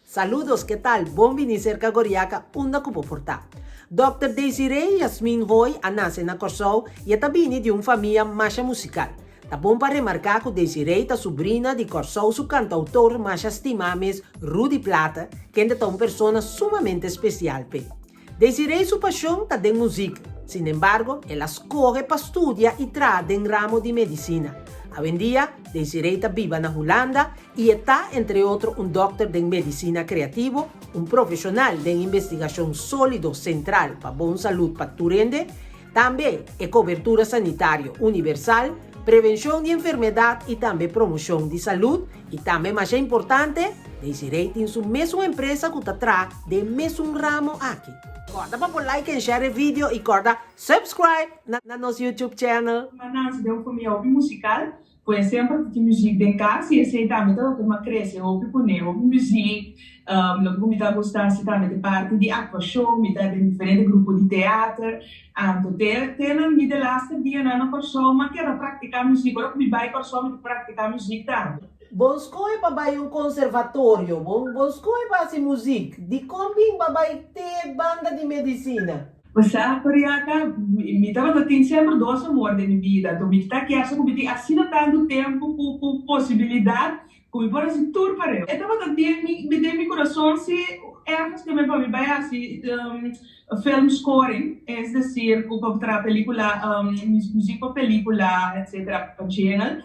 Saludos, ke tal? Bon bini serka Goriaka unda ku bo por ta. Dòkter Desiree Yasmin Hooi a nase na Kòrsou i e ta bini di un famia masha musikal. Ta bon pa remarká ku Desiree ta subrina di Kòrsou su kantautor masha stimá mes Rudy Plaate, kende ta un persona sumamente spesial p'e. Desiree su pashon ta den muzik, sinembargo el a skohe pa studia i traha den ramo di medisina. Awendia Desiree ta biba na Hulanda i e ta entre otro un dòkter den medisina kreativo, un profeshonal den investigashon sólido sentral pa bon salud pa tur hende, tambe e kobertura sanitario universal, prevenshon di enfermedat i tambe promoshon di salud. I tambe masha importante, Desiree tin su mesun empresa ku ta traha den mesun ramo aki. Kòrda pa bo like en share e video i kòrda subscribe na nos YouTube channel. Mi a nase den un famia hopi musikal, pues semper ta tin muzik den kas i esei tambe ta loke mi a krese hopi kuné, hopi muzik. Loke ku mi ta gusta hasi tambe ta e parti di aktuashon, mi ta den diferente grupo di teater. Anto te te na mi delaster dianan na Kòrsou mi a keda praktiká muzik. Ora ku mi bai Kòrsou mi ta praktiká muzik tambe. Bon skohe pa bai un konservatorio, bon bon skohe pa hasi muzik. Dikon bin pa bai te banda di medisina? Bo sa, Coriaca, mi tabata tin semper dos amor den mi bida. Anto mi ta kier sa ku mi tin asina tantu tempu ku ku posibilidat Ku mi por hasi tur pareu. E tabata den mi den mi kurason si ergens ke mi pa mi bai hasi film scoring, es desir ku pa traha pelikula, muzik pa pelikula etcetera pa channel,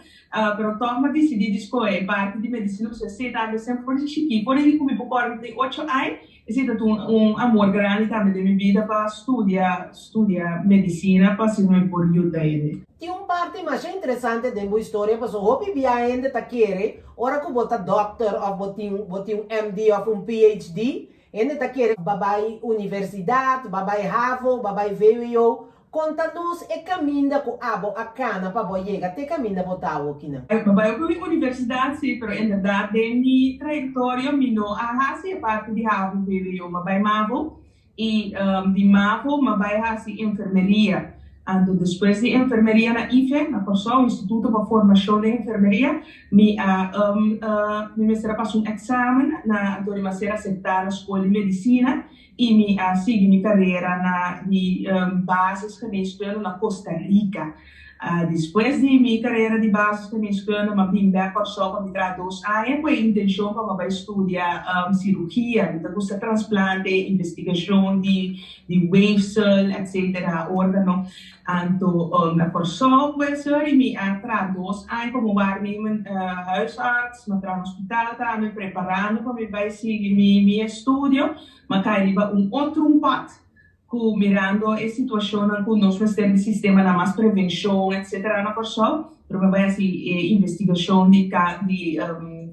pero tòg mi a disidí di skohe e parti di medisina pasobra esei tambe semper for di chikí, for di ku mi por kòrda mi tin ocho ai, Esei ta un un amor grandi tambe den mi bida pa studia studia medicina pa asina mi por yuda hende. Tin un parti masha interesante den bo historia pasobra hopi bia hende ta kere ora ku bo ta dòkter òf bo tin bo tin un MD òf un PhD hende ta kere ba bai universidat, ba bai havo, ba bai vwo. Konta nos e kaminda ku abo a kana pa bo a yega te kaminda bo ta awokinan. Mi bai oku mi universidat si, pero inderdat den mi trayektorio mi no a hasi e parti di havo vwo. Mi a bai mavo i di mavo mi a bai hasi enfermeria. Anto despues di enfermeria na IFE, na Kòrsou, Instituto pa Formashon den Enfermeria, mi a mi mester a pasa un eksamen na anto mi a ser aseptá na skol di medisina. I mi a sigui mi karera na di basisgeneeskunde na Costa Rica. Despues di mi karera di basisgeneeskunde m'a bin bek Kòrsou pa mi traha dos aña ku e intenshon pa m'a bai studia sirugia. Mi ta gusta transplante, investigashon di di weefsel etcetera, organo. Anto na Kòrsou pues i mi a traha dos aña komo waarnemend huisarts, m'a traha na hospital tambe preparando pa mi bai sigui mi mi estudio. M'a kai riba un otro un pad ku mirando e situashonnan ku nos mester di sistemanan mas prevenshon etcetera na Kòrsou, pero mi a bai hasi e investigashon di di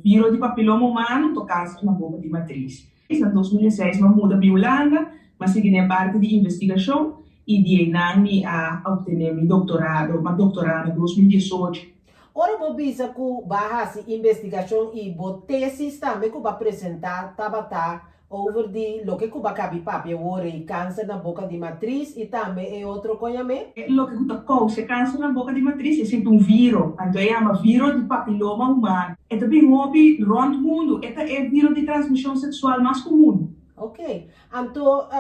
viro di papiloma humano to kanser na boka di matris. Na 2006 mi a muda bin Hulanda, mi a sigui den e parti di investigashon i di einan mi a optené mi doktorado, mi a doktorá na 2018. Ora bo bisa ku bo a hasi investigashon i bo tesis tambe ku bo a presentá tabata over di loke ku bo a kabi papia awor ei, kanser na boka di matris i tambe e otro koñamé? Loke ku ta kousa e kanser na boka di matris esei ta un viro, anto e yama viro di papiloma humano. E ta bin hopi rònt mundu, e ta e viro di transmishon seksual mas komun. Ok, anto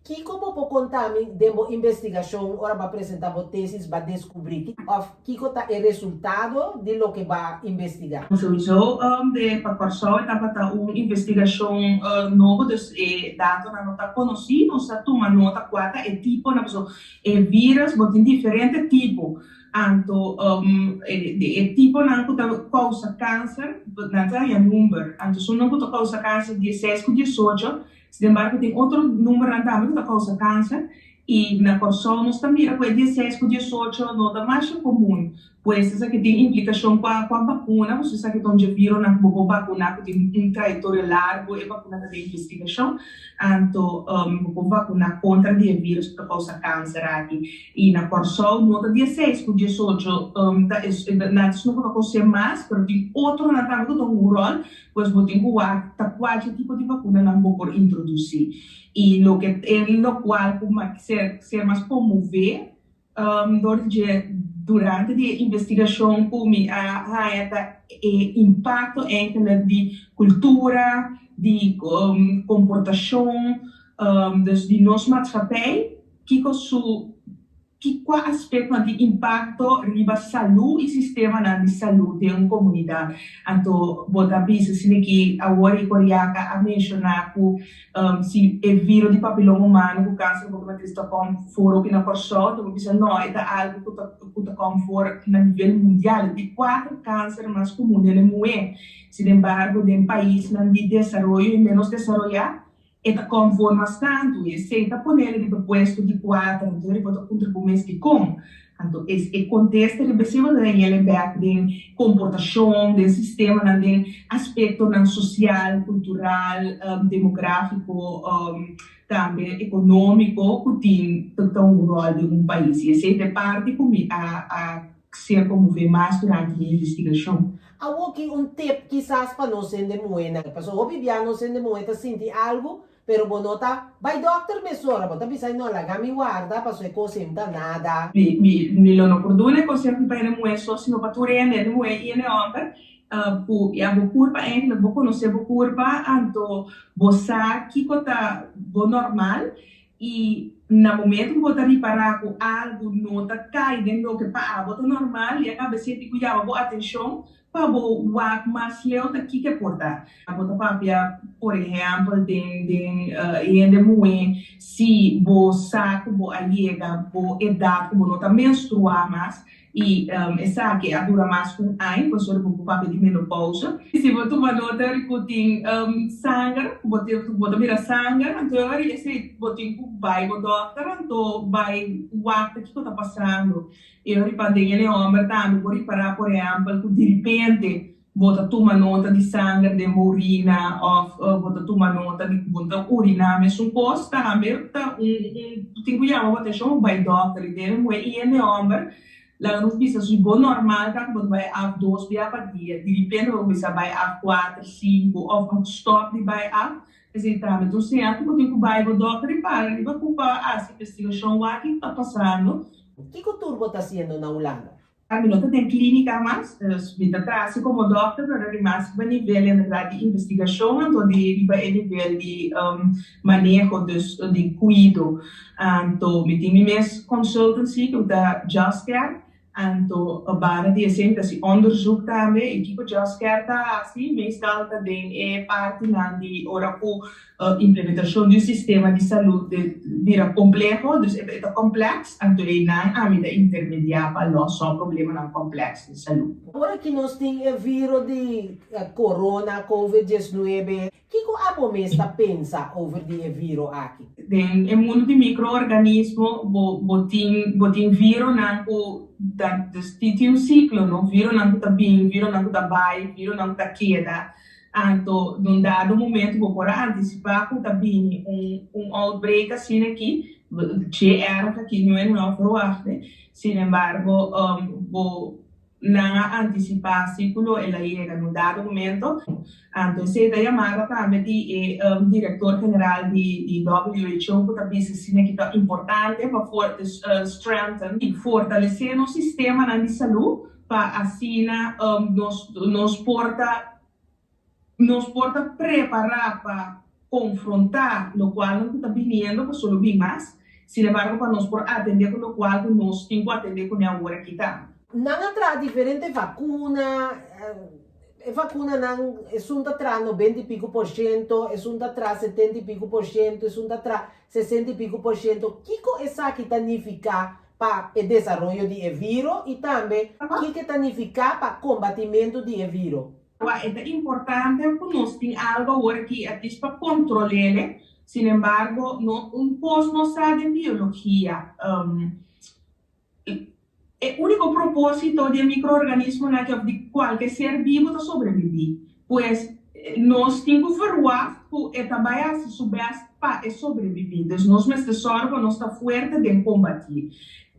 Kiko bo por konta mi den bo investigashon ora bo a presenta bo tesis bo a deskubrí òf kiko ta e resultado di loke bo a investigá? Souiso de pa Kòrsou e tabata un investigashon nobo dus e datonan no ta konosí. Nos a tuma nota kua ta e tiponan pasobra e vírus bo tin diferente tipo anto e tiponan ku ta kousa kanser nan ta haña number anto esunnan ku ta kousa kanser dieseis ku diesocho. Sinembargo tin otro numbernan tambe ku ta kousa kanser i na Kòrsou nos ta mira ku e dieseis ku diesocho no ta masha komun. Pues esaki tin implikashon ku a bakuna, pasobra esaki ta un dje vironan ku bo por bakuná ku tin un trayektoria largu, e bakuna ta den investigashon, anto bo por bakuná kontra di e virus ku ta kousa kanser aki. I na Kòrsou no ta dieseis ku diesocho ta nan ta esun ku ta kous'é mas, pero tin otronan tambe ku ta hunga un ròl. Pues bo tin ku wak ta kua dje tipo di vakunanan bo por introdusí i loke e lokual ku ser ser mas konmové dor di dje durante di e investigashon ku mi a haña ta e impakto eigenlijk di kultura. di komportashon, dus di nos maatschappij, kiko su Ki kua aspektonan tin impakto riba salú i sistemanan di salú den un komunidat? Anto bo ta bisa asina ki awor i Koriaka a menshoná ku si e viro di papiloma humano ku kanser boka matris ta kom for oki na Kòrsou, anto bo bisa no, e ta algu ku ta ku ta kom for na nivel mundial. E di kuater kanser mas komun den e muhé. Sinembargo den paisnan di desaroyo i ménos desaroyá E ta konforma santu i esei ta ponele riba puesto di kuater, anto riba ta puntra bo mes dikon. Anto es e kontesta riba esei bo ta dañele bek den komportashon, den sistemanan, den aspektonan sosial, kultural, demografiko, tambe ekonómiko ku tin ta un ròl den un pais. I esei ta e parti ku mi a a ser konmové mas durante mi investigashon. Awor ki un tip kisas pa nos hende muhénan? Pasobra hopi bia nos hende muhé ta sinti algu, pero bo no ta bai dòkter mesora. Bo ta bisa, no, laga mi warda pasobra e kos ei no ta nada. Mi, mi, mi lo no por duna e konseho pa hende muhé so, sino pa tur hende, hende muhé i hende hòmber, ku ya bo kurpa eigenlijk, bo konosé bo kurpa, anto bo sa kiko ta bo normal I na momento ku bo ta ripará ku algu no ta kai den loke pa abo ta normal, ya kaba esei ku yama bo atenshon pa bo wak mas leu ta kiko e por ta. Bo ta papia, por ehèmpel, den den e hende muhé, si bo sa ku bo a yega bo edat ku bo no ta menstruá mas, I esaki a dura mas ku un aña, por eso bo por papia di menopausa. Si bo tuma nota di ku tin sanger, ku bo tin bo ta mira sanger, anto e ora esei bo tin ku bai bo dòkter, anto bai wak ta kiko ta pasando. E ora pa den e hòmber tambe bo ripará por ehèmpel ku diripente Bo ta tuma nota di sanger den bo urina òf bo ta tuma nota di ku bo no ta uriná mesun kos tambe ta un un tin ku yama bo atenshon bai dòkter i debe muhé i hende hòmber laga nos bisa si bo normal ta ku bo ta bai af dos bia pa dia diripente bo kuminsá bai af kuater sinku òf bo stòp di bai af esei tambe ta un señal ku bo tin ku bai bo dòkter i para riba ku pa hasi investigashon wak kiko ta pasando. Kiko tur bo ta hasiendo na Hulanda? Mi no ta den klínika mas, dus mi ta traha si komo dòkter, pero di mas riba nivel inderdat di investigashon, anto di riba e nivel di maneho, dus di kuido. Anto mi tin mi mes consultancy ku ta Just Care, anto banda di esei mi ta hasi onderzoek tambe i kiko Just Care ta hasi meestal ta den e partinan di ora ku Implementashon di un sistema di salud bira kompleho, dus e ta kompleks, anto einan ami ta intermediá pa lòs problemanan kompleks di salud. Ora ki nos tin e viro di corona, covid 19, kiko abo mes ta pensa over di e viro aki? Den e mundu di mikroorganismo bo bo tin bo tin vironan ku ta dus tin un siklo no, vironan ku ta bin, vironan ku ta bai, vironan ku ta keda. Anto, den un dado momento bo por a antisipá ku ta bini un un outbreak asina aki, dje erg aki no e no verwachtte. Sin embargo, bo nan a antisipá si ku lo el a yega den un dado momento. Anto esei ta yamada tambe di e direktor general di di WHO ku ta bisa asina ki ta importante pa strengthen, fortalesé nos sistemanan di salú pa asina nos nos por ta nos por ta prepará pa konfrontá lokualnan ku ta biniendo pasobra lo bin mas, sin embargo pa nos por atendé ku lokual ku nos tin ku atendé kuné awor aki tambe. Nan a traha diferente vakuna, e vakunanan esun ta traha nobenta i piku por shento, esun ta traha setenta i piku por shento, esun ta traha sesenta i piku por shento. Kiko esaki ta nifiká pa e desaroyo di e viro i tambe kiko ta nifiká pa kombatimentu di e viro. Kua e ta importante ku nos tin algu awor aki at least pa kontrol'ele, sin embargo no un kos no sa den biologia. E úniko propósito di e mikroorganismonan aki òf di kualke ser bibu ta sobrebibí. Pues, nos tin ku verwagt ku e ta bai hasi su bèst pa e sobrebibí. Dus nos mester sòru pa nos ta fuerte den kombatí.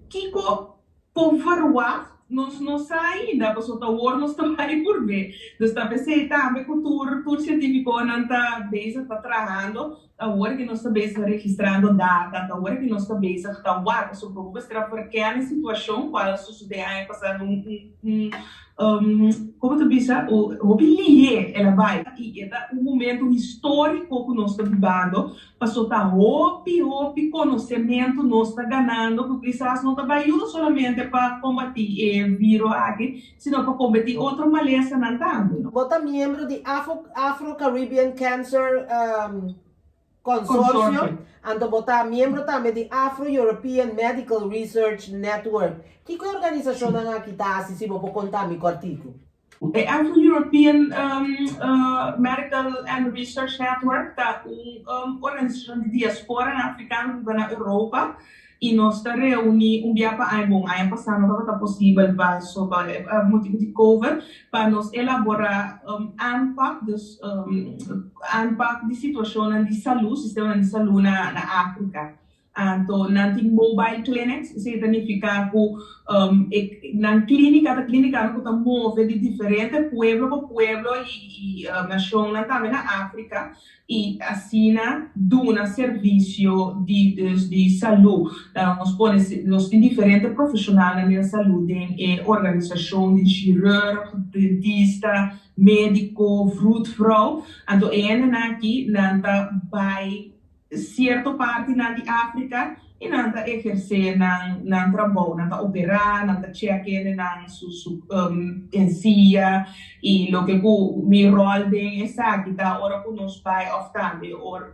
Kiko por verwagt? Nos no sa ainda, pasobra ta awor nos ta bai purb'é. Dus ta p'esei tambe ku tur tur sientífikonan ta bezig ta trahando Awor ki nos ta bezig registrando data, ta awor ki nos ta bezig ta wak, pasobra bo mester a verken e situacion cual a sucede aña pasa un un un Como ta bisa, hopi lihé el a bai i e ta un momento históriko ku nos ta bibando, paso ta hopi, hopi konosementu nos ta ganando ku kisas no ta bai yuda solamente pa kombatí e viro aki, sino pa kombatí otro malesanan tambe. Bo ta miembro di Afro-Caribbean Cancer Consortio, anto bo ta miembro tambe di Afro-European Medical Research Network. Kiko e organisashonnan aki ta hasi si bo por konta mi kòrtiku? E Afro-European Medical and Research Network ta un organisashon di diasporanan afrikano ku biba na Europa I nos ta reuní un bia pa aña, bon, aña pasá no tabata posibel pasobra motibu di covid, pa nos elaborá aanpak, dus aanpak di situashonnan di salú, sistemanan di salú na Afrika. Anto nan tin mobile clinics, esei ta nifiká ku nan klínika ta klínikanan ku ta move di diferente pueblo pa pueblo i nashonnan tambe na Afrika. I asina duna servisio di dus di salú. Nos pone nos tin diferente profeshonalnan den salú den e organisashon di chirurg, dentista, médiko, vroedvrouw. Anto e hendenan aki nan ta bai sierto partinan di Afrika i nan ta ehersé nan nan trabou. Nan ta operá, nan ta chèk hendenan su su ensia i loke ku mi ròl den esaki ta ora ku nos bai òf tambe ora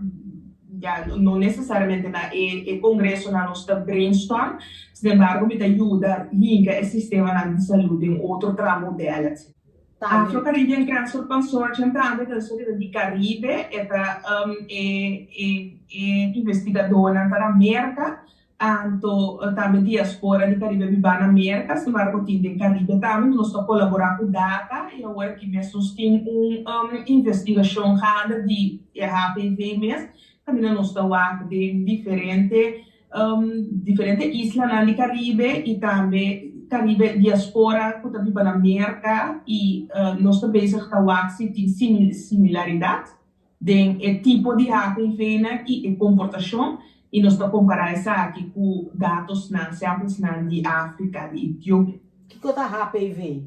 ya no nesesariamente na e e kongresonan nos ta brainstorm, sinembargo mi ta yuda hinka e sistemanan di salú den otro tra modèl etcetera. Tambe. Afro Caribbean Cancer Consortium tambe ta esun di Caribe, e ta e e e investigadornan ta na Merca, anto tambe diaspora di Caribe biba na Merca, sin embargo tin den Caribe tambe, nos ta colabora cu data y awor aki mes nos tin un investigacion gaande di e HPV mes, caminda nos ta wak den diferente diferente islanan di Caribe y tambe Caribe diaspora cu ta biba na Merca y nos ta bezig ta wak si tin similaridad den e tipo di HPV-nan y e comportacion y nos ta compara esaki cu datosnan, samplesnan di Africa, di Etiopia. Kico ta HPV?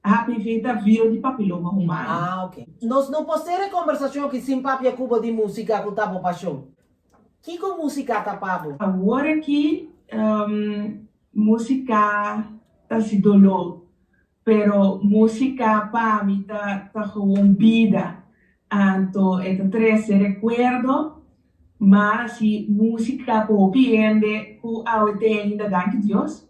HPV ta viro di papiloma humano. Ah, ok. Nos no por cera e conversacion aki sin papia cu bo di musica cu ta bo pasion. Kiko músika ta pa bo? Awor aki músika ta hasi doló, pero músika pa mi ta ta gewoon bida. Anto e ta trese rekuerdo, ma si músika ku hopi hende ku awe te ainda, danki Dios,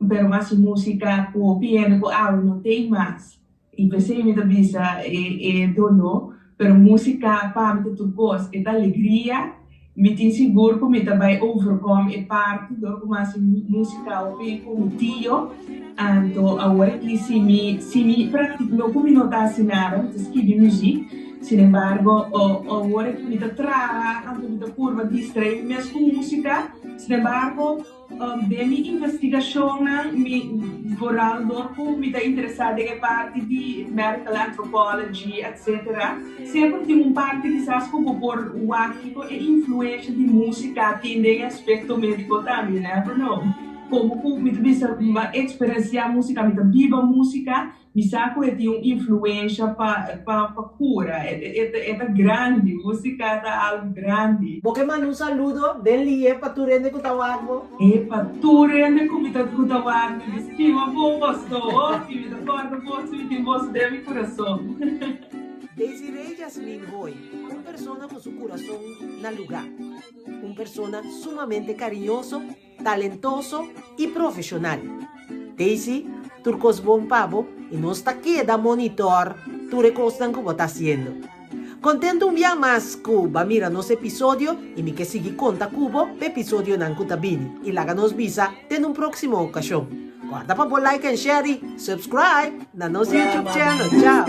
Pero mas su musica cu hopi hende cu awe no tey mas. Y p'esey mi ta bisa e dolor, pero musica pa mi ta tur cos. E ta alegria, mi tin sigur cu mi ta bay overcome e parti dor cu mi haci musica hopi cu mi tio. Anto awor aki si mi si mi practica, no cu mi no ta haci nada, mi ta skibi muziek, sin embargo awor aki mi ta traha anto mi ta purba distrae mi mes cu musica, sin embargo, Den mi investigashonnan mi vooral dor ku mi ta interesá den e parti di medical anthropology etcetera, semper tin un parti kisas ku bo por wak kiko e influensha di músika tin den e aspekto médiko tambe, you never know. Komo ku mi ta bisa mi a eksperensiá músika, mi ta biba músika, Mi sa ku e tin un influensha pa pa pa kura. E ta e ta grandi. Músika ta algu grandi. Bo ke manda un saludo den lihe pa tur hende ku ta wak bo? E pa tur hende ku mi ta ku ta wak mi. Mi stima boso hopi. Mi ta kòrda boso. Mi tin boso den mi kurason. Desiree Jasmine Hoy, un persona ku su kurason na lugá. Un persona sumamente kariñoso. Talentoso y profesional. Daisy, tur cos bon pa bo y nos ta keda monitor tur e cosnan cu bo ta haciendo. Contento un bia mas cu ba mira nos episodio y mi ke sigui conta cu bo p'e episodionan cu ta bini y laga nos bisa te n'un proximo ocasion. Corda pa bo like and share y subscribe na nos YouTube channel. Chao!